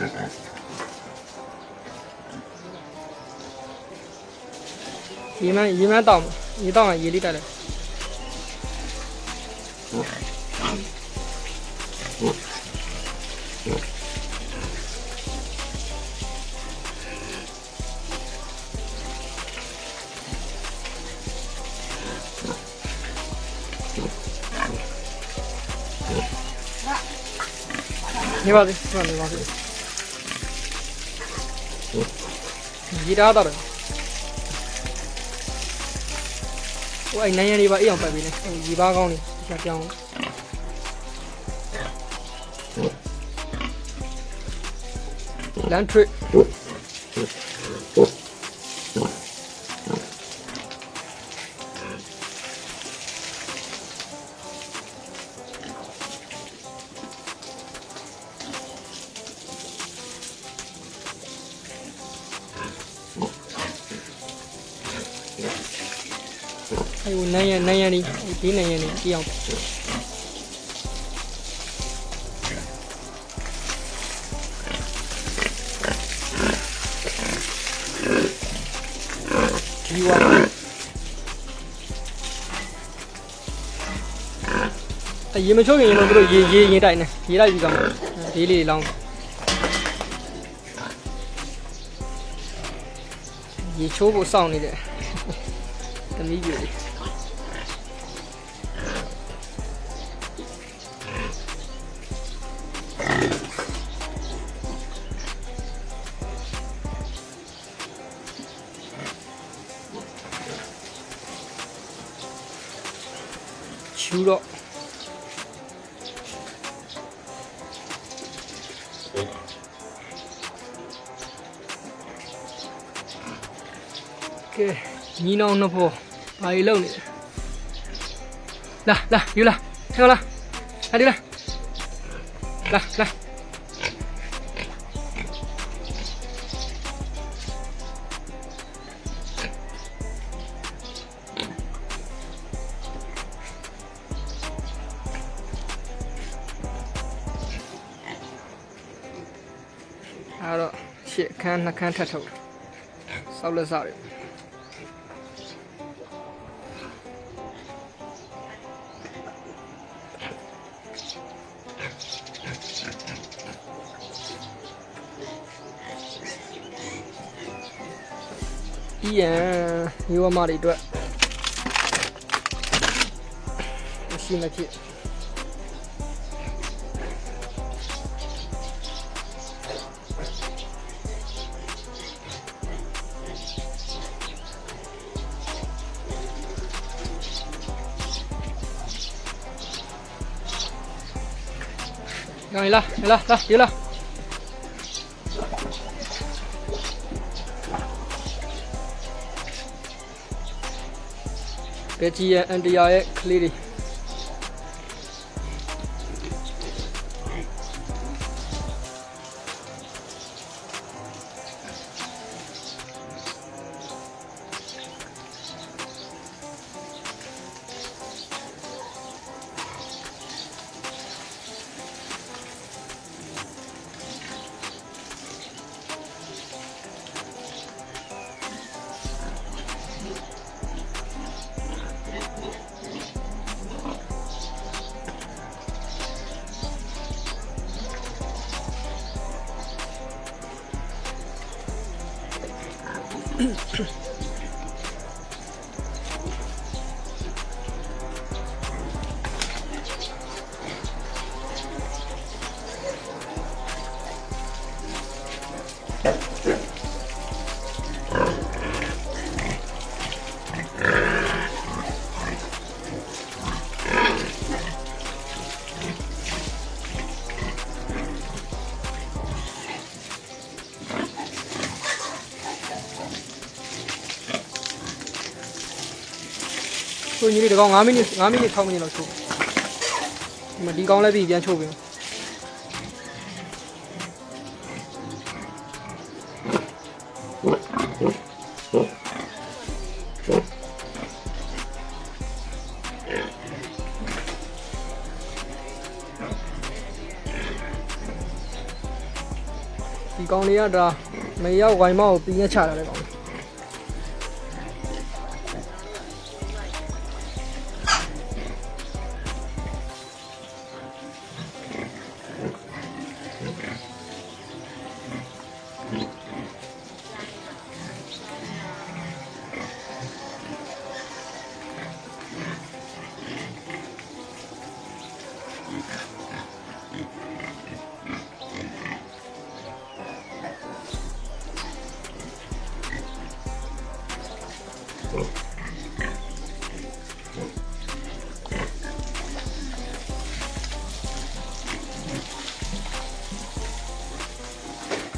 ရေမန်းရေမန်းတောင်းရေတောင်းကရေလေးတက်တယ်နေပါစေနေပါစေရေတားတော့တယ်ဟိုအဲ့နန်းရံလေးပါအေးအောင်ပတ်ပြီးနေဟိုရေပါကောင်းလေးတခြားပြောင်းလန်ထရစ်အဲ့ဟိုနန်းရံနန်းရံလေးအဲ့ဒီနန်းရံလေးအေးအောင်ဒီဝါအရေမချိုးခင်ရင်တော့တို့ရေရေရင်တိုက်နေရေလိုက်ပြီးကောင်းဒီလေးလောင်းရေချိုးဖို့စောင့်နေတယ်သမီးပြိုလေးချူတော့ကဲညီနောင်နှစ်ဖို့ဘာကြီးလုံနေလဲလာလာယူလာထဲလာဟာဒီလာလာလာအဲ့တော့ရှစ်ခန်းနှစ်ခန်းထပ်ထုတ်စောက်လက်စတွေ အီယံမျိုးအမတွေအတွက်မရှိမဖြစ်လာလာလာလာဒီလာ ဘယ်ကြီးရဲ့အန်တရာရဲ့ကလေးတွေကိုညီလေးတကောင်9မိနစ်9မိနစ်6မိနစ်လောက်ချိုးဒီမှာဒီကောင်လည်းပြီးပြန်ချိုးပြီ ဒီကောင်လေးကဒါမရောက်ဝိုင်မောက်ကိုပြင်းရချတာလေကောင်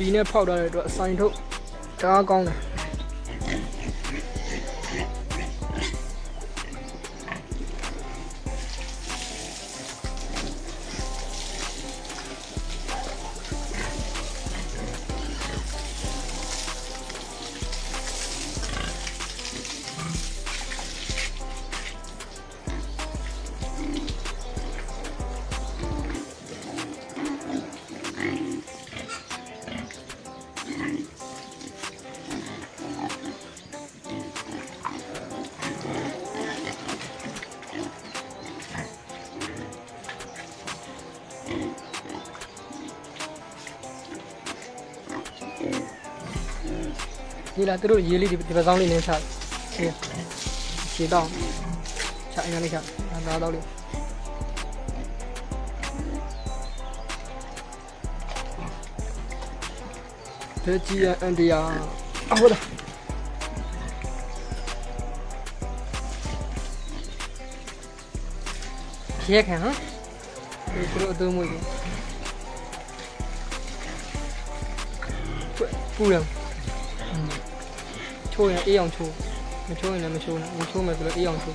ဒီနဲ့ဖောက်ထားတဲ့အတွက်အဆိုင်ထုတ်တအားကောင်းတယ်ဒီလားသူတို့ရေးလေးဒီပစောင်းလေးနဲ့ချအေးခြေတော့ချအင်္ဂလိပ်ချဒါတော့လေး 这几嗯的呀，啊我的，撇开哈，这个都没有，不不了，嗯，抽人一样抽，没抽人没抽呢，我抽没得一样抽。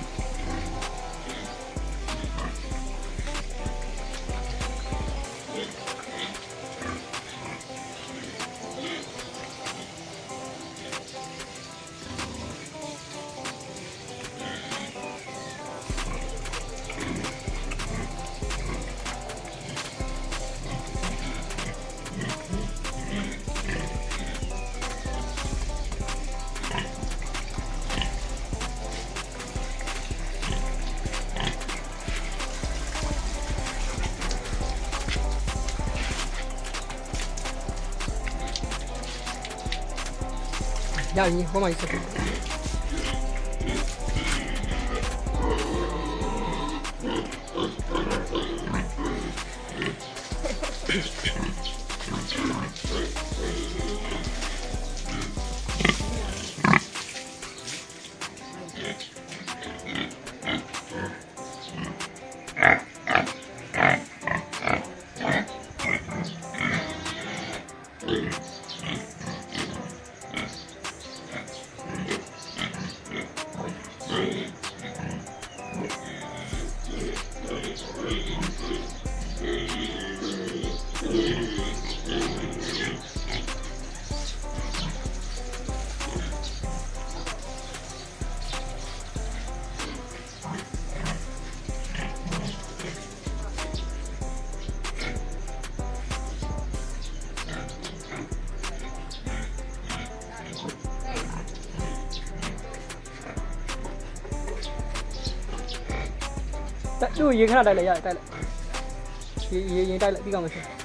ရရင်ဟောမှဆက် တိုက်သူ့ရေခဏတိုက်လိုက်ရတယ်တိုက်လိုက်ရေရေရင်တိုက်လိုက်ပြီးကောင်မရှိ